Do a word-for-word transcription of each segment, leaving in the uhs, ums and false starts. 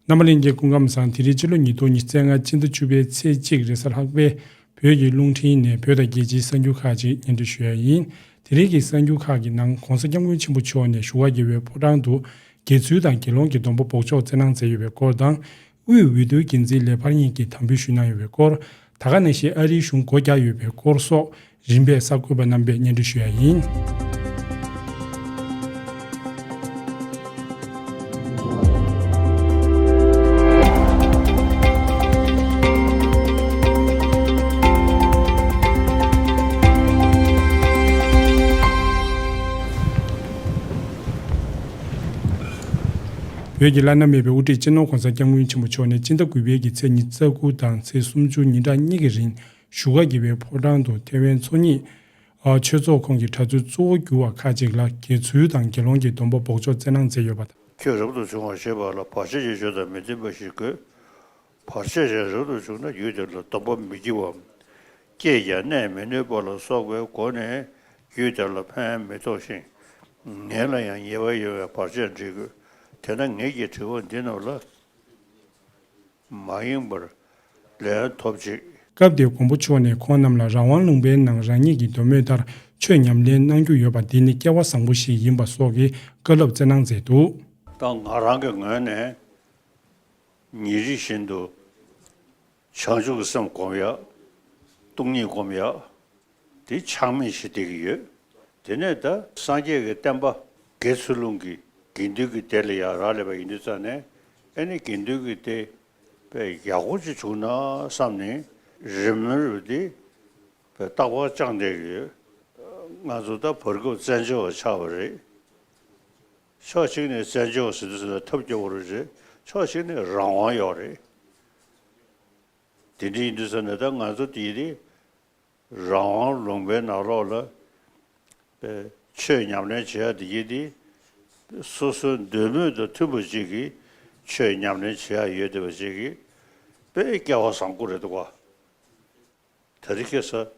རྣམ་པ་ལྷན་རྒྱས་སྐུ་ཁམས་བཟང་། དེ་རིང་སྤྱི་ལོ་ཉིས་སྟོང་ཉི་ཤུ་རྩ་ལྔ་སྤྱི་ཟླ་བཅུ་པའི་ཚེས་གཅིག་རེས་གཟའ་ལྷག་པའི་བོད་ཀྱི་རླུང་འཕྲིན་ནས་བོད་དང་རྒྱལ་སྤྱིའི་གསར་འགྱུར་ཁག་ཅིག་སྙན་སྒྲོན་ཞུ་ཡ་ཡིན། དེ་རིང་གི་གསར་འགྱུར་ཁག་གི་ནང་༸གོང་ས་༸སྐྱབས་མགོན་ཆེན་པོ་མཆོག་ནས་བཞུགས་སྒར་རྒྱལ་བའི་ཕོ་བྲང་དུ་དགེ་ཚུལ་དང་དགེ་སློང་གི་སྡོམ་པ་འབོགས་ཆོག་སྩལ་གནང་མཛད་ཡོད་པའི་སྐོར་དང་། དབུས་འོས་བསྡུའི་འགན་འཛིན་ལས་འཕར་གཉིས་ཀྱིས་དམ་འབུལ་ཞུས་གནང་ཡོད་པའི་སྐོར། ད་ག་ནང་བཞིན་ཨ་རིའི་གཞུང་སྒོ་རྒྱག་ཡོད་པའི་སྐོར་སོགས། རིམ་པས་གསར་འགོད་པ་རྣམ་པས་སྙན་སྒྲོན་ཞུ་ཡ་ཡིན། བོད་ཀྱི་བླ་ན་མེད་པའི་དབུ་ཁྲིད་སྤྱི་ནོར་༸གོང་ས་༸སྐྱབས་མགོན་ཆེན་པོ་མཆོག་ནས་སྤྱི་ཟླ་དགུ་པའི་གི་ཚེས་ཉི་ཤུ་རྩ་དགུ་དང་ཚེས་སུམ་ཅུ་ཉིན་གྲངས་གཉིས་ཀྱི་རིང་བཞུགས་སྒར་རྒྱལ་བའི་ཕོ་བྲང་དུ་ཐེ་ཝན་ཚོགས་གཉིས་ཨ་ཆོས་ཚོགས་ཁོངས་ཀྱི་གྲྭ་བཙུན་གཙོ་བོ་གྱུར་བ་ཁག་ཅིག་ལ་དགེ་ཚུལ་དང་དགེ་སློང་གི་སྡོམ་པ་འབོགས་ཆོག་སྩལ་གནང་མཛད་ཡོད་པ་དང་། ཁྱོད་རབ་ཏུ་བྱུང་བར་བཞེད་པ་ལ་བར་ཆད་ཀྱི་ཆོས་དང་མི་མཐུན་པ་ཞིག་དགོས། བར་ཆད་ཅན་རབ་ཏུ་བྱུང་ན་ཡུལ་དེ་ལ་སྡོམ་པ་མི་བགྱི་བའམ། སྐྱེས་ཀྱང་གནས་མི་ནུས་པ་ལ་སོགས་པའི་སྒོ་ནས་ཡུལ་དེ་ལ་ཕན་མི་ཐོགས་ཤིང་། ངེད་ལ་ཡང་ཉེས་པ་ཡོད་པའི་བར་ཆད་འདྲི་དགོས། དེ་ན་ངེད་ཀྱི་དྲི་བ་འདི་རྣམས་ལ། མ་ཡེངས་པར་ལན་ཐོབ་ཅིག། སྐབས་དེར་མགོན་པོ་མཆོག་ནས་ཁོང་རྣམས་ལ་རང་དབང་ལུང་པའི་ནང་རང་ཉིད་ཀྱི་འདོད་མོས་ལྟར་ཆོས་ཉམས་ལེན་གནང་རྒྱུ་ཡོད་པ་འདི་ནི་སྐལ་བ་བཟང་པོ་ཞིག་ཡིན་པ་སོགས་ཀྱི་བཀའ་སློབ་སྩལ་གནང་མཛད་འདུག། ད་ང་རང་གི་ངོས་ནས་ཉིན་རེ་བཞིན་དུ་བྱང་ཆུབ་ཀྱི་སེམས་སྒོམ་ཡག། སྟོང་ཉིད་སྒོམ་ཡག། དེ་ཆགས་མེད་བྱེད་བསྡད་ཀྱི་ཡོད། དེ་ནས་ད་སངས་རྒྱས་ཀྱི་བསྟན་པ་དགེ་ཚུལ་སློང་གི་དགེ་འདུན་གྱི་སྡེ་ལ་ཡར་རག་ལས་པ་ཡིན་དུས་ཙང་ནས་ཨེ་ནི་དགེ་འདུན་གྱི་སྡེ་དཔེ་ཡག་པོ་ཅིག་བྱུང་ན་བསམ་ནས་རིམ་རིམ་དེ་དཔེ་རྟག་པར་བཅངས་བསྡད་ཀྱི་ཡོད། ང་ཚོ་ད་བར་སྐབས་བཙན་བྱོལ་བ་ཆགས་པ་རེད། ཕྱོགས་གཅིག་ནས་བཙན་བྱོལ་བ་ཟེར་དུས་ཙང་ནས་ཐབས་སྐྱོ་བོ་རེད། ཕྱོགས་གཅིག་ནས་རང་དབང་ཡོད་རེད། དེ་འདྲ་ཡིན་དུས་ཙང་ནས་ད་ང་ཚོ་དེ་རིང་རང་དབང་ལུང་པའི་ནང་ལོགས་ལ་པའི་ཆོས་ཉམས་ལེན་བྱེད་ཡ་དེ་གྱིས་དེ་སོ་སོའི་འདོད་མོས་དང་མཐུན་པ་ཅིག་གིས་ཆོས་ཉམས་ལེན་བྱེད་ཡ་ཡོད་བསྡད་པ་ཅིག་གིས་དཔེ་སྐལ་བ་བཟང་པོ་རེད་འདུག་ག། དེ་རིང་ཁ་སང་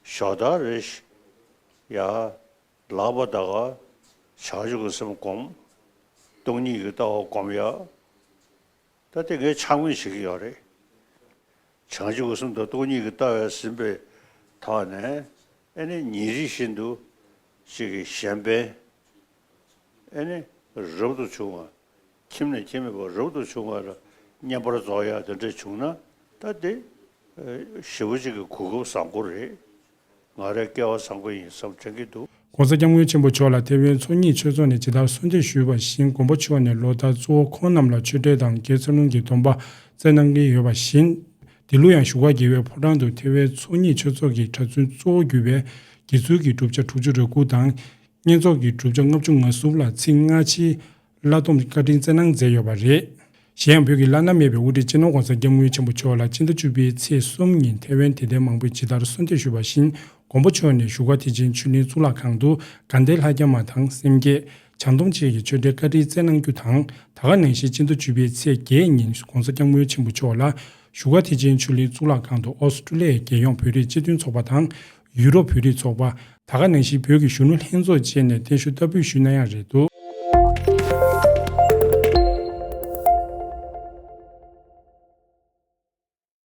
ཞོགས་ད་རེ་བཞིན་ཡ་ལག་པ་ད་ག་བྱང་ཆུབ་ཀྱི་སེམས་སྒོམ། སྟོང་ཉིད་ཀྱི་ལྟ་བ་སྒོམ་ཡ། ད་དེ་ངས་ཆགས་མེད་བྱེད་ཀྱི་ཡོད་རེད། བྱང་ཆུབ་ཀྱི་སེམས་དང་སྟོང་ཉིད་ཀྱི་ལྟ་བས་ཟིན་པའི་ཐོག་ནས་ཨེ་ནི་ཉིན་རེ་བཞིན་དུ་ཅིག་གི་གཞན་ཕན་ཨེ་ནི་རབ་ཏུ་བྱུང་བ། ཁྱིམ་ནས་ཁྱིམ་མེད་པར་རབ་ཏུ་བྱུང་བ་ལ་བསྙེན་པར་རྫོགས་ཡ་དེ་འདྲ་བྱུང་ན་ད་དེ་ཞེ་པོ་ཅིག་གི་གོ་སྐབས་བཟང་པོ་རེད། ང་རའི་སྐལ་བ་བཟང་པོ་ཡིན་བསམ་དྲན་གྱི་འདུག། ༸གོང་ས་༸སྐྱབས་མགོན་ཆེན་པོ་མཆོག་ལ་ཐེ་ཝན་ཚོགས་གཉིས་ཆོས་ཚོགས་ནས་ཇི་ལྟར་གསོལ་འདེབས་ཞུས་པ་བཞིན་མགོན་པོ་མཆོག་ནས་ལོ་ལྟར་གཙོ་བོ་ཁོང་རྣམས་ལ་ཆོས་འབྲེལ་དང་དགེ་ཚུལ་སློང་གི་སྡོམ་པ་སྩལ་གནང་གི་ཡོད་པ་བཞིན། འདི་ལོ་ཡང་བཞུགས་སྒར་རྒྱལ་བའི་ཕོ་བྲང་དུ་ཐེ་ཝན་ཚོགས་གཉིས་ཆོས་ཚོགས་ཀྱི་གྲྭ་བཙུན་གཙོ་བོ་གྱུར་པའི་དགེ་ཚུལ་གྱི་བསྒྲུབ་བྱ་དྲུག་ཅུ་རེ་དགུ་དང་། བསྙེན་རྫོགས་ཀྱི་བསྒྲུབ་བྱ་ལྔ་བཅུ་ང་གསུམ་ལ་ཚིག་སྔ་ཕྱིའི་བཀའ་སྡོམ་བཀའ་དྲིན་སྩལ་གནང་མཛད་ཡོད་པ་རེད། གཞན་ཡང་བོད་ཀྱི་བླ་ན་མེད་པའི་དབུ་ཁྲིད་སྤྱི་ནོར་༸གོང་ས་༸སྐྱབས་མགོན་ཆེན་པོ་མཆོག་ལ་སྤྱི་ཟླ་བཅུ་པའི་ཚེས་གསུམ་ཉིན་ཐེ་ཝན་དད་ལྡན་མང་པོས་ཇི་ལྟར་གསོལ་འདེབས་ཞུས་པ་བཞིན་མགོན་པོ་མཆོག་ནས་བཞུགས་སྒར་ཐེག་ཆེན་ཆོས་གླིང་གཙུག་ལག་ཁང་དུ་དགའ་ལྡན་ལྷ་བརྒྱ་མ་དང་སེམས་བསྐྱེད། བྱང་སྡོམ་བཅས་ཀྱི་ཆོས་འབྲེལ་བཀའ་དྲིན་སྩལ་གནང་རྒྱུ་དང་ད་ག་ནང་བཞིན་སྤྱི་ཟླ་བཅུ་པའི་ཚེས་བརྒྱད་ཉིན་༸གོང་ས་༸སྐྱབས་མགོན་ཆེན་པོ་མཆོག་ལ་བཞུགས་སྒར་ཐེག་ཆེན་ཆོས་གླིང་གཙུག་ལག་ཁང་དུ་ཨོ་སི་ཀྲུ་ལི་ཡའི་རྒྱལ་ཡོངས་བོད་རིགས་སྤྱི་མཐུན་ཚོགས་པ་དང་ཡུ་རོབ་བོད་རིགས་ཚོགས་པ། ད་ག་ནང་བཞིན་བོད་ཀྱི་གཞོན་ནུ་ལྷན་ཚོགས་བཅས་ནས་བརྟན་བཞུགས་བསྟར་འབུལ་ཞུས་གནང་ཡག་རེད་འདུག།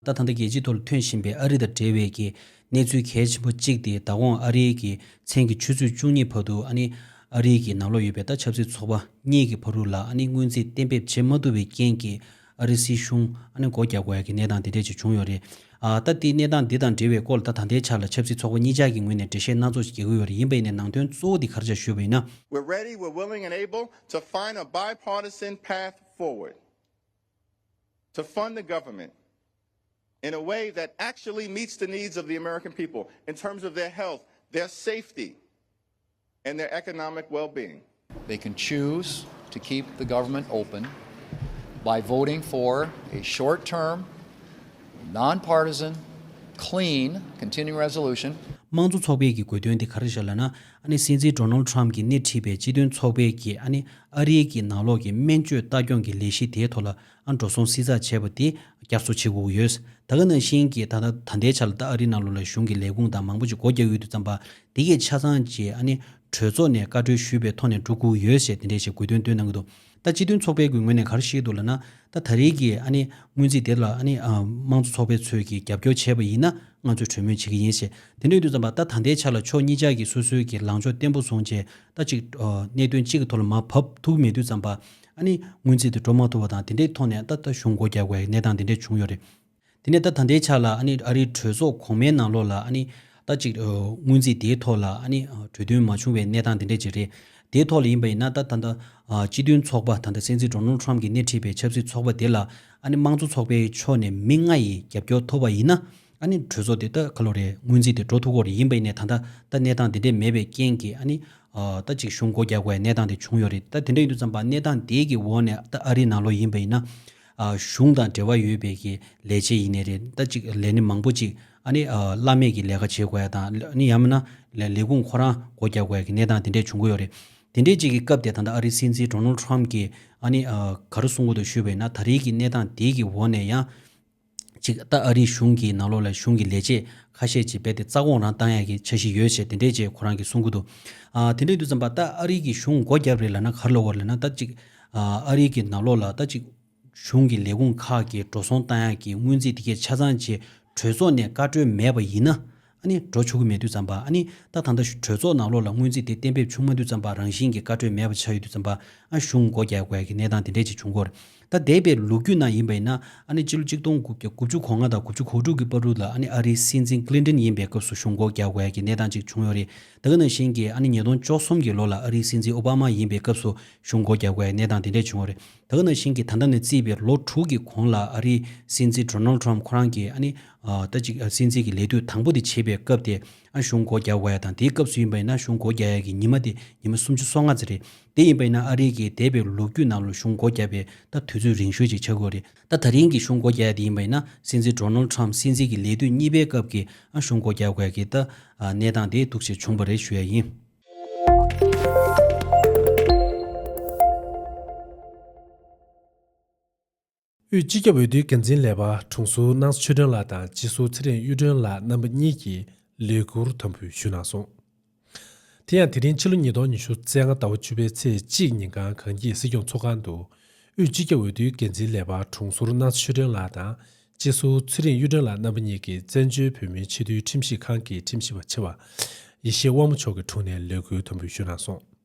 ད་ད་ལྟ་རྒྱལ་སྤྱིའི་ཐོག་ལ་ཐོན་བཞིན་པའི་ཨ་རི་དང་འབྲེལ་བའི་གི་གནས་ཚུལ་གལ་ཆེན་པོ་གཅིག་དེ་ཟླ་གོང་ཨ་རིའི་གི་མཚན་གྱི་ཆུ་ཚོད་བཅུ་གཉིས་བར་དུ་ཨ་ནི་ཨ་རིའི་གི་ནང་ལོགས་ཡོད་པའི་ད་ཆབ་སྲིད་ཚོགས་པ་གཉིས་ཀྱི་བར་དུ་ལ་ཨ་ནི་སྔོན་རྩིས་གཏན་འབེབས་བྱེད་མ་ཐུབ་པའི་རྐྱེན་གྱིས་ཨ་རི་སྲིད་གཞུང་ཨ་ནི་སྒོ་རྒྱག་དགོས་ཡ་གི་གནས་སྟངས་དེ་འདྲས་ཅིག་བྱུང་ཡོད་རེད། ཨ་ད་དེ་གནས་སྟངས་འདི་དང་འབྲེལ་བའི་སྐོར་ལ་ད་ད་ལྟའི་ཆ་ལ་ཆབ་སྲིད་ཚོགས་པ་གཉིས་ཆ་གི་ངོས་ནས་འགྲེལ་བཤད་སྣ་ཚོགས་ཤིག་རྒྱག་གི་ཡོད་རེད། ཡིན་པ་ཡིན་ནའི་ནང་དོན་གཙོ་བོ་འདི་ག་རེ་ཆགས་ཞུས་པ་ཡིན་ན། We're ready, we're willing and able to find a bipartisan path forward to fund the government in a way that actually meets the needs of the American people in terms of their health, their safety, and their economic well-being. They can choose to keep the government open by voting for a short-term, nonpartisan, clean continuing resolution. དམངས་གཙོ་ཚོགས་པའི་གི་དགོས་དོན་དེ་ག་རེ་རེད་ལབ་ན། ཨ་ནི་སྲིད་འཛིན་Donald Trump་གིས་སྣེ་ཁྲིད་པའི་སྤྱི་མཐུན་ཚོགས་པའི་གི་ཨ་ནི་ཨ་རིའི་གི་ནང་ལོགས་ཀྱི་སྨན་བཅོས་ལྟ་སྐྱོང་གི་ལས་གཞི་དེའི་ཐོག་ལ་ཨ་འགྲོ་སོང་བསྲི་ཚགས་བྱས་པ་དེ་བསྐྱར་གསོ་བྱེད་དགོས་ཀྱི་ཡོད། ད་ག་ནང་བཞིན་གྱི་ད་ལྟ་ད་ལྟའི་ཆ་ལ་ད་ཨ་རིའི་ནང་ལོགས་ལ་གཞུང་གི་ལས་ཁུངས་དང་མང་པོ་ཅིག་སྒོ་རྒྱག་ཡོད་དུས་ཙམ་པ་དེ་གའི་ཆ་ཚང་ཅིག་ཨ་ནི་གྲོས་ཚོགས་ནས་བཀའ་འཁྲོལ་ཞུས་པའི་ཐོག་ནས་འགྲོ་དགོས་ཀྱི་ཡོད་ཞེས་དེ་འདྲའི་ཞིག་དགོས་དོན་བཏོན་གནང་གི་འདུག། ད་སྤྱི་མཐུན་ཚོགས་པའི་གི་ངོས་ནས་ག་རེ་བཤད་འདུག་ལབ་ན། ད་ད་རེས་ཀྱི་ཨ་ནི་སྔོན་རྩིས་དེ་ལ་ཨ་ནི་ཨ་དམངས་གཙོ་ཚོགས་པའི་ཚོས་ཀྱི་རྒྱབ་སྐྱོར་བྱས་པ་ཡིན་ན་ང་ཚོས་གྲོས་མོལ་བྱེད་ཀྱི་ཡིན་ཞེས། དེ་འདྲ་ཡིན་དུས་ཙམ་པ་ད་ད་ལྟའི་ཆ་ལ་ཕྱོགས་གཉིས་ཆ་གི་སོ་སོའི་གི་ལངས་ཕྱོགས་བརྟན་པོ་བཟུང་བྱས། ད་ཅིག་ཨ་གནད་དོན་གཅིག་གི་ཐོག་ལ་མར་བབས་ཐུབ་མེད་དུས་ཙམ་པ། ཨ་ནི་སྔོན་རྩིས་དེ་འགྲོ་མ་ཐུབ་པ་དང་། དེ་འདྲའི་ཐོག་ནས་ད་ད་གཞུང་སྒོ་རྒྱག་དགོས་པའི་གནས་སྟངས་དེ་འདྲ་བྱུང་ཡོད་རེད། དེ་ནས་ད་ད་ལྟའི་ཆ་ལ་ཨ་ནི་ཨ་རིའི་གྲོས་ཚོགས་གོང་མའི་ནང་ལོགས་ལ་ཨ་ནི་ད་ཅིག་ཨ་སྔོན་རྩིས་དེའི་ཐོག་ལ་ཨ་ནི་ཨ་གྲོས་མཐུན་མ་བྱུང་བའི་གནས་སྟངས་དེ་འདྲ་ཅིག་རེད། དེའི་ཐོག་ལ་ཡིན་པ་ཡིན་ན། ད་ད་ལྟ་ཨ་སྤྱི་མཐུན་ཚོགས་པ། ད་ལྟ་སྲིད་འཛིན་ཌོ་ནལ་ཊམ་གྱིས་སྣེ་ཁྲིད་པའི་ཆབ་སྲིད་ཚོགས་པ་དེ་ལ་ཨ་ནི་དམངས་གཙོ་ཚོགས་པའི་ཕྱོགས་ནས་མི་ལྔ་ཡིས་རྒྱབ་སྐྱོར་ཐོབ་པ་ཡིན་ན། ཨ་ནི་གྲོས་ཚོགས་དེ་ད་ག་ལོ་རེད། སྔོན་རྩིས་དེ་འགྲོ་ཐུབ་ཀྱི་རེད། ཡིན་པ་ཡིན་ནའི་ད་ལྟ་ད་གནས་སྟངས་དེ་འདྲ་མེད་པའི་རྐྱེན་གྱིས། ཨ་ནི་ཨ་ད་ཅིག་གཞུང་སྒོ་རྒྱག་དགོས་པའི་གནས་སྟངས་དེ་བྱུང་ཡོད་རེད། ད་དེ་འདྲ་ཡིན་དུས་ཙམ་པ་གནས་སྟངས་དེ་གི་འོག་ནས་ད་ཨ་རིའི་ནང་ལོགས་ཡིན་པ་ཡིན་ན། ཨ་གཞུང་དང་འབྲེལ་བ་ཡོད་པའི་གི་ལས་བྱེད་ཡིན་ནའི་རེད། ད་ཅིག་ལས་སྣེ་མང་པོ་ཅིག་ཨ་ནི་ཨ་བླ་མེད་ཀྱི་ལས་ཀ་བྱེད་དགོས་ཡ་དང་། ཨ་ནི་ཡང་མིན་ན་ལས་ལས་ཁུངས་ཁོ་རང་སྒོ་རྒྱག་དགོས་ཡ་གི་གནས་སྟངས་དེ་འདྲ་བྱུང་གི་ཡོད་རེད། དེ་འདྲའི་ཅིག་གི་སྐབས་དེ་ད་ལྟ་ཨ་རིའི་སྲིད་འཛིན་ཌོ་ནལ་ཊམ་གྱིས་ཨ་ནི་ཨ་ག་རེ་གསུང་གི་འདུག་ཞུས་པ་ཡིན་ན། ད་རེས་ཀྱི་གནས་སྟངས་དེ་གི་འོག་ནས་ཡང་ཅིག་ད་ཨ་རིའི་གཞུང་གི་ནང་ལོགས་ལ་གཞུང་གི་ལས་བྱེད་ཁ་ཤས་ཅིག་རྦད་དེ་རྩ་དགོངས་རང་བཏང་ཡ་གི་འཆར་གཞི་ཡོད་ཞེས། དེ་འདྲའི་ཅིག་ཁོ་རང་གིས་གསུང་གི་འདུག་ཨ་དེ་འདྲ་ཡིན་དུས་ཙམ་པ་ད་ཨ་རི་གི་གཞུང་སྒོ་བརྒྱབ་རེད་ལབ་ན་ག་རེ་ལབ་དགོས་རེད་ལབ་ན། ད་ཅིག་ཨ་ཨ་རི་གི་ནང་ལོགས་ལ་ད་ཅིག་གཞུང་གི་ལས་ཁུངས་ཁག་གི་འགྲོ་སོང་བཏང་ཡག་གི་སྔོན་རྩིས་དེ་གའི་ཆ་ཚང་བྱས། གྲོས་ཚོགས་ནས་བཀའ་འཁྲོལ་མེད་པ་ཡིན་ན། ཨ་ནི་འགྲོ་ཆོག་གི་མེད་དུས་ཙམ་པ། ཨ་ནི་ད་ད་ལྟ་གྲོས་ཚོགས་ནང་ལོགས་ལ་སྔོན་རྩིས་དེ་གཏན་འབེབས་བྱུང་མ་དུས་ཙམ་པ། རང་བཞིན་གྱིས་བཀའ་འཁྲོལ་མེད་པ་ཆགས་ཡོད་དུས་ཙམ་པ། ཨ་གཞུང་སྒོ་རྒྱག་དགོས་ཡག་གི་གནས་སྟངས་དེ་འདྲས་ཅིག་བྱུང་གི་ཡོད་རེད། ད་འདས་པའི་ལོ་རྒྱུས་ནང་ཡིན་པ་ཡིན་ན། ཨ་ནི་སྤྱི་ལོ་གཅིག་སྟོང་དགུ་བརྒྱ་དགུ་བཅུ་གོ་ལྔ་དང་དགུ་བཅུ་གོ་དྲུག་གི་བར་དུ་ལ། ཨ་ནི་ཨ་རིའི་སྲིད་འཛིན་ཀི་ལིན་ཏོན་ཡིན་པའི་སྐབས་སུ་གཞུང་སྒོ་རྒྱག་དགོས་ཡག་གི་གནས་སྟངས་ཅིག་བྱུང་ཡོད་རེད། ད་ག་ནང་བཞིན་གྱི་ཨ་ནི་ཉིས་སྟོང་བཅུ་གསུམ་གྱི་ལོ་ལ་ཨ་རིའི་སྲིད་འཛིན་ཨོ་བྷ་མ་ཡིན་པའི་སྐབས་སུ་གཞུང་སྒོ་རྒྱག་དགོས་ཡག་གནས་སྟངས་དེ་འདྲས་བྱུང་ཡོད་རེད། ད་ག་ནང་བཞིན་གྱི་ད་ལྟ་ནས་བརྩིས་པའི་ལོ་དྲུག་གི་གོང་ལ་ཨ་རིའི་སྲིད་འཛིན་ཌོ་ནལ་ཊམ་ཁོ་རང་གིས་ཨ་ནི་ཨ་ད་ཅིག་ཨ་སྲིད་འཛིན་གྱི་ལས་དུས་དང་པོ་དེ་བྱེད་པའི་སྐབས་དེ། ཨ་གཞུང་སྒོ་རྒྱག་དགོས་ཡག་དང་། དེའི་སྐབས་སུ་ཡིན་པ་ཡིན་ན་གཞུང་སྒོ་རྒྱག་ཡག་གི་ཉི་མ་དེ་ཉི་མ་སུམ་ཅུ་སོ་ལྔ་ཙམ་རེད། དེ་ཡིན་པ་ཡིན་ན་ཨ་རི་གི་འདས་པའི་ལོ་རྒྱུས་ནང་ལ་གཞུང་སྒོ་བརྒྱབ་པའི་ད་དུས་ཚོད་རིང་ཤོས་ཅིག་ཆགས་ཀྱི་ཡོད་རེད། ད་ད་རིང་གི་གཞུང་སྒོ་རྒྱག་ཡག་དེ་ཡིན་པ་ཡིན་ན། སྲིད་འཛིན་ཌོ་ནལ་ཊམ་སྲིད་འཛིན་གྱི་ལས་དུས་གཉིས་པའི་སྐབས་ཀྱི་ཨ་གཞུང་སྒོ་རྒྱག་དགོས་ཡག་གི་ད་ཨ་གནས་སྟངས་དེ་འདུག་སེ་བྱུང་བ་རེད་ཞུ་ཡག་ཡིན། དབུས་སྤྱི་ཁྱབ་འོས་བསྡུའི་འགན་འཛིན་ལས་པ་དྲུང་ཟུར་སྣང་ཚེ་ཆོས་སྒྲོན་ལགས་དང་སྤྱི་ཟུར་ཚེ་རིང་གཡུ་སྒྲོན་ལགས་རྣམ་པ་གཉིས་ཀྱིས་ལས་འཁུར་དམ་འབུལ་ཞུས་གནང་སོང་། དེ་ཡང་དེ་རིང་ཕྱི་ལོ་ཉིས་སྟོང་ཉི་ཤུ་རྩ་ལྔ་ཟླ་བ་བཅུ་པའི་ཚེས་གཅིག་ཉིན་གང་གངས་སྐྱིད་སྲིད་སྐྱོང་ཚོགས་ཁང་དུ། དབུས་སྤྱི་ཁྱབ་འོས་བསྡུའི་འགན་འཛིན་ལས་པ་དྲུང་ཟུར་སྣང་ཚེ་ཆོས་སྒྲོན་ལགས་དང་། སྤྱི་ཟུར་ཚེ་རིང་གཡུ་སྒྲོན་ལགས་རྣམ་པ་གཉིས་ཀྱིས་བཙན་བྱོལ་བོད་མིའི་སྤྱི་འཐུས་ཁྲིམས་ཞིབ་ཁང་གི་ཁྲིམས་ཞིབ་པ་ཆེ་བ་ཡེ་ཤེས་དབང་མོ་མཆོག་གི་དྲུང་ནས་ལས་འཁུར་དམ་འབུལ་ཞུས་གནང་སོང་།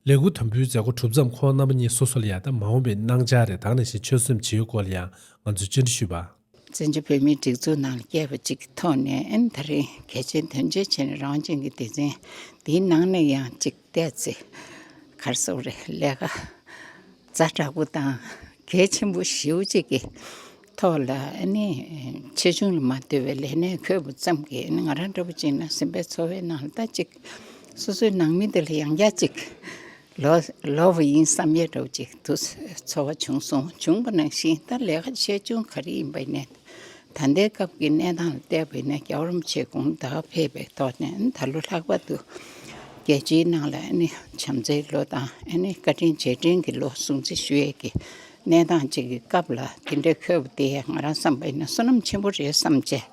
ལས་འཁུར་དམ་འབུལ་མཛད་སྒོ་གྲུབ་མཚམས་ཁོང་རྣམ་པ་གཉིས་སོ་སོ་ལ་ཡང་ད་མ་འོངས་པའི་གནང་འཆར་རེད། ད་ག་ནང་བཞིན་ཆོད་སེམས་བྱེད་ཡུལ་སྐོར་ལ་ཡང་ང་ཚོས་བཅར་འདྲི་ཞུས་པ། བཙན་བྱོལ་བོད་མིའི་སྒྲིག་འཛུགས་ནང་ལ་སྐྱེས་པ་གཅིག་གི་ཐོག་ནས། ཨ་ནི་ད་རེས་གལ་ཆེན་དོན་ཆེན་བྱས་ནས་རང་བྱུང་གི་སྡེ་ཚན་འདིའི་ནང་ནས་ཡང་གཅིག་བལྟས་ཚེ། ག་རེ་ཟེར་དགོས་རེད། ལས་ཀ་ཛ་དྲག་པོ་དང་གལ་ཆེན་པོ་ཞེ་པོ་ཅིག་གི་ཐོག་ལ། ཨ་ནི་ཆེ་ཆུང་ལ་མ་ལྟོས་པའི་ལས་གནས་འཁྱོལ་བ་ཙམ་གྱིས། ཨ་ནི་ང་རང་འདྲ་པོ་ཅིག་ན་སེམས་པའི་ཚོར་བའི་ནང་ལ་ད་ཅིག་སོ་སོའི་ནང་མི་དེ་ལ་ཡང་བསྐྱར་ཅིག་ལོག་ལོག་པ་ཡིན་བསམ་ཡས་འདྲ་པོ་ཅིག་དུ་ཚོར་བ་བྱུང་སོང་། བྱུང་བ་ནང་བཞིན་ད་ལས་ཀ་ཆེ་ཆུང་ག་རེ་ཡིན་པ་ཡིན་ནའི། ད་ལྟའི་སྐབས་ཀྱི་གནས་སྟངས་ལ་བལྟས་པ་ཡིན་ན། རྒྱལ་བ་རིན་པོ་ཆེ་དགུང་ཟླ་བར་ཕེབས་པའི་ཐོག་ནས། ཨ་ནི་ད་ལོ་ལྷག་པར་དུ་རྒྱལ་སྤྱིའི་ནང་ལ་ཨ་ནི་བྱམས་བརྩེའི་ལོ་དང་། ཨ་ནི་བཀའ་དྲིན་རྗེས་དྲན་གྱི་ལོ་སྲུང་བརྩི་ཞུ་ཡས་ཀྱི་གནས་སྟངས་ཅིག་གི་སྐབས་ལ། དེ་འདྲའི་འཁོད་པ་དེ་ང་རང་བསམ་པ་ཡིན་ན་བསོད་ནམས་ཆེན་པོ་རེད་བསམ་བྱས་དགའ་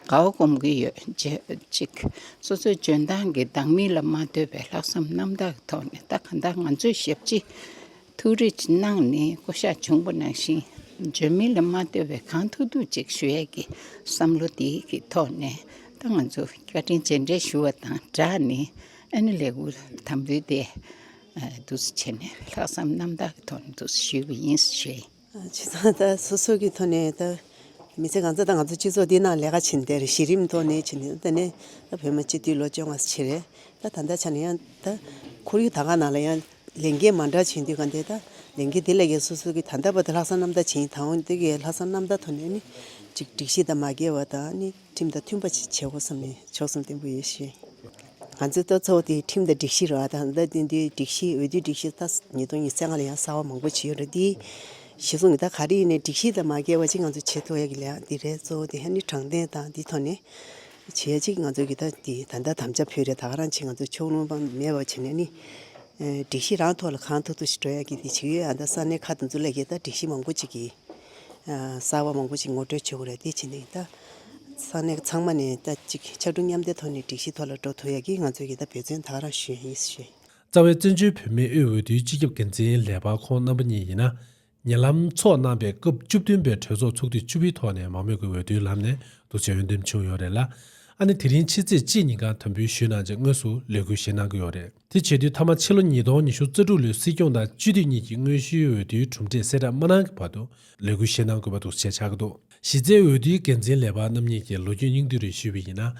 བ་སྒོམ་གྱི་ཡོད། རྗེས་ཅིག་སོ་སོའི་འཇོན་ཐང་གི་འདང་མིན་ལ་མ་ལྟོས་པའི་ལྷག་བསམ་རྣམ་དག་གི་ཐོག་ནས། ད་གང་ལྟར་ང་ཚོས་ཞབས་ཕྱི་ཐུགས་རེ་གནང་ནས་བསྐོ་བཞག་བྱུང་བ་ནང་བཞིན། འཇོན་མི་ལ་མ་ལྟོས་པའི་གང་ཐུབ་ཐུབ་ཅིག་ཞུ་ཡས་ཀྱི་བསམ་བློ་དེ་གི་ཐོག་ནས། ད་ང་ཚོ་བཀའ་དྲིན་རྗེས་དྲན་ཞུ་བ་དང་སྦྲགས་ནས། ཨ་ནི་ལས་འཁུར་དམ་འབུལ་དེ་ཨ་འདུག་སེ་བྱས་ནས་ལྷག་བསམ་རྣམ་དག་གི་ཐོག་ནས་འདུག་སེ་ཞུས་པ་ཡིན་ཞུ་ཡིན། བྱས་ཙང་ད་སོ་སོ་གི་ཐོག་ནས། ད་མི་ཚེ་གང་ཚ་ད་ང་ཚོ་སྤྱི་ཚོགས་འདི་ནང་ལས་ཀ་བྱེད་བསྡད་རེད། གཞི་རིམ་ཐོག་ནས་བྱེད་ནས། ད་ནས་ད་བོད་མི་སྤྱི་འཐུས་ལོ་བཅོ་ལྔ་ཙམ་བྱས་རེད། ད་ད་ལྟ་ཆ་ནས་ཡང་ད་ཁོར་ཡུག་ད་ག་ནང་ལ་ཡང་ལས་འགན་མ་འདྲ་བྱེད་དུས་ག་འདི་ད་ལས་འགན་འདི་ལས་ཀའི་སོ་སོ་གི་ད་ལྟ་བར་དུ་ལྷག་བསམ་རྣམ་དག་བྱེད། ད་འོང་འདི་གའི་ལྷག་བསམ་རྣམ་དག་ཐོག་ནས་ནི་ཅིག་སྒྲིག་གཞི་དང་མ་འགལ་བ་དང་ནི་ཁྲིམས་དང་མཐུན་པ་ཅིག་བྱེད་དགོས་བསམ་ནས་ཕྱོགས་བསམ་བརྟན་པོ་ཡོད་ཞུ། ང་ཚོའི་ལྟ་ཚུལ་དེ་ཁྲིམས་དང་སྒྲིག་གཞི་རེད་བ། ད་ལྟ་དེ་འདི་སྒྲིག་གཞི། འོས་བསྡུའི་སྒྲིག་གཞི་ད་ཉིས་སྟོང་ཉི་ཤུ་རྩ་ལྔ་ལ་ཡང་གསར་པ་མང་པོ་བྱས་ཡོད་རེད། འདི་གཞི་བཟུང་གི་ད་ག་རེ་ཡིན་ནའི་སྒྲིག་གཞི་དང་མ་འགལ་བ་ཅིག་ང་ཚོ་བྱེད་ཐུབ་ཡ་གི་ལས་འདི་རེད། གཙོ་བོ་དེ་ཨ་ནི་དྲང་བདེན་དང་འདི་ཐོག་ནས་བྱེད་ཡ་ཅིག་ང་ཚོ་གི་ད་འདི་ད་ལྟ་དམ་བཅའ་ཕུལ་རེད། ད་ག་རང་ཅིག་ང་ཚོ་ཕྱོགས་ལྷུང་མེད་པ་བྱས་ནས་ནི། ཨ་སྒྲིག་གཞི་རང་ཐོག་ལ་གང་ཐུབ་ཐུབ་ཞིག་འགྲོ་ཡ་གི་འདི་བྱེད་ཀྱི་ཡོད། ཨ་ད་ས་གནས་ཁག་དེ་ཚོ་ལ་གི་ད་སྒྲིག་གཞི་མང་པོ་ཅིག་གི་ཨ་གསར་པ་མང་པོ་ཅིག་ངོ་སྤྲོད་བྱེད་དགོས་རེད། དེ་བྱས་ནས་ད་ས་གནས་ཚང་མ་ནས་ད་ཅིག་ཕྱར་གྲུ་མཉམ་འདེགས་ཐོག་ནས་སྒྲིག་གཞི་ཐོག་ལ་འགྲོ་ཐུབ་ཡ་གི་ང་ཚོ་གི་ད་འབད་བརྩོན་ད་ག་རང་ཞུ་ཡ་ཡིན་ཞུ། རྩ་བའི་བཙན་བྱོལ་བོད་མིའི་དབུས་འོས་བསྡུའི་སྤྱི་ཁྱབ་འགན་འཛིན་ལས་འཕར་ཁོང་རྣམ་པ་གཉིས་ཡིན་ན། ཉེ་ལམ་འཚོགས་གནང་པའི་སྐབས་བཅུ་བདུན་པའི་གྲོས་ཚོགས་ཚོགས་དུས་བཅུ་པའི་ཐོག་ནས་མང་མོས་ཀྱི་འོས་བསྡུའི་ལམ་ནས་འདུག་སེ་འོས་འདེམས་བྱུང་ཡོད་རེད་ལ། ཨ་ནི་དེ་རིང་ཕྱི་ཚེས་གཅིག་ཉིན་གང་དམ་འབུལ་ཞུས་གནང་རྗེས་དངོས་སུ་ལས་འཁུར་བཞེས་གནང་གི་ཡོད་རེད། དེ་བྱེད་དུས་མཐའ་མ་ཕྱི་ལོ་ཉིས་སྟོང་ཉི་ཤུ་རྩ་དྲུག་ལོའི་སྲིད་སྐྱོང་དང་སྤྱི་འཐུས་གཉིས་ཀྱི་དངོས་གཞིའི་འོས་བསྡུའི་གྲུབ་འབྲས་གསལ་བསྒྲགས་མ་གནང་གི་བར་དུ་ལས་འཁུར་བཞེས་གནང་དགོས་པ་འདུག་ཅེས་ཆགས་ཀྱི་འདུག་གཞི་རྩའི་འོས་བསྡུའི་འགན་འཛིན་ལས་འཕར་རྣམ་གཉིས་ཀྱིས་ལོ་རྒྱུས་སྙིང་བསྡུས་རེ་ཞུས་པ་ཡིན་ན།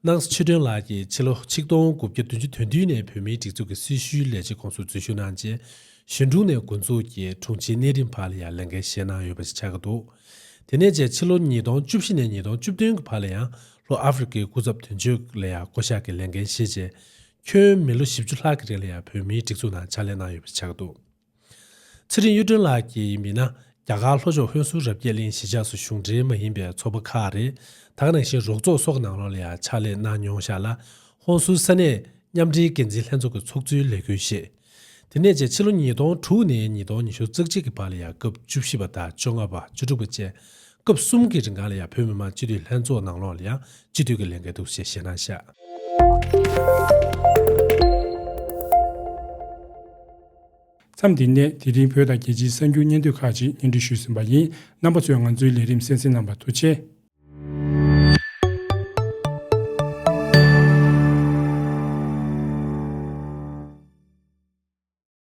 སྣང་སྲིད་ཆོས་སྒྲོན་ལགས་ཀྱིས་ཕྱི་ལོ་ཆིག་སྟོང་དགུ་བརྒྱ་བདུན་ཅུ་དོན་བདུན་ནས་བོད་མིའི་སྒྲིག་འཛུགས་ཀྱི་སྲི་ཞུའི་ལས་བྱེད་ཁོངས་སུ་འཛུལ་ཞུགས་གནང་རྗེས། གཞོན་དྲུང་ནས་འགོ་འཛུགས་ཀྱིས་དྲུང་ཆེའི་གནས་རིམ་བར་ལ་ཡང་ལས་འགན་བཞེས་གནང་ཡོད་པ་ཞིག་ཆགས་ཀྱི་འདུག་དེ་ནས་བཅས་ཕྱི་ལོ་ཉིས་སྟོང་བཅུ་བཞི་ནས་ཉིས་སྟོང་བཅུ་བདུན་གྱི་བར་ལ་ཡང་ལྷོ་ཨ་ཧྥེ་རི་ཁའི་སྐུ་ཚབ་དོན་གཅོད་ལ་ཡང་བསྐོ་གཞག་གི་ལས་འགན་བཞེས་རྗེས། ཁྱོན་མི་ལོ་བཞི་བཅུ་ལྷག་གི་རིང་ལ་ཡང་བོད་མིའི་སྒྲིག་འཛུགས་ནང་ཕྱག་ལས་གནང་ཡོད་པ་ཞིག་ཆགས་ཀྱི་འདུག་ཚེ་རིང་གཡུ་སྒྲོན་ལགས་ཀྱིས་ཡིན་པ་ཡིན་ན། རྒྱ་གར་ལྷོ་ཕྱོགས་ཧོན་སུར་རབ་རྒྱས་གླིང་གཞིས་ཆགས་སུ་གཞུང་འབྲེལ་མ་ཡིན་པའི་ཚོགས་པ་ཁག་རེད། ད་ག་ནང་བཞིན་རོགས་ཚོགས་སོགས་ནང་ལོགས་ལ་ཡང་ཕྱག་ལས་གནང་མྱོང་བཞག་ལ། ཧོན་སུར་ས་གནས་མཉམ་འབྲེལ་འགན་འཛིན་ལྷན་ཚོགས་ཀྱི་ཚོགས་གཙོའི་ལས་འཁུར་བཞེས། དེ་ནས་བཅས་ཕྱི་ལོ་ཉིས་སྟོང་དྲུག་ནས་ཉིས་སྟོང་ཉི་ཤུ་རྩ་གཅིག་གི་བར་ལ་ཡང་སྐབས་བཅུ་བཞི་པ་དང་བཅོ་ལྔ་པ། བཅུ་དྲུག་པ་བཅས་སྐབས་གསུམ་གྱི་རིང་ག་ལ་ཡང་བོད་མི་མང་སྤྱི་འཐུས་ལྷན་ཚོགས་ནང་ལོགས་ལ་ཡང་སྤྱི་འཐུས་ཀྱི་ལས་འགན་འདུག་ཅེས་བཞེས་གནང་བཞག་མཚམས་འདི་ནས་དེ་རིང་བོད་དང་རྒྱལ་སྤྱིའི་གསར་འགྱུར་སྙན་ཐོ་ཁག་ཅིག་སྙན་སྒྲོན་ཞུས་ཟིན་པ་ཡིན། རྣམ་པ་ཚོས་ང་ཚོའི་ལས་རིམ་གསན་གཟིགས་གནང་བར་ཐུགས་རྗེ་ཆེ།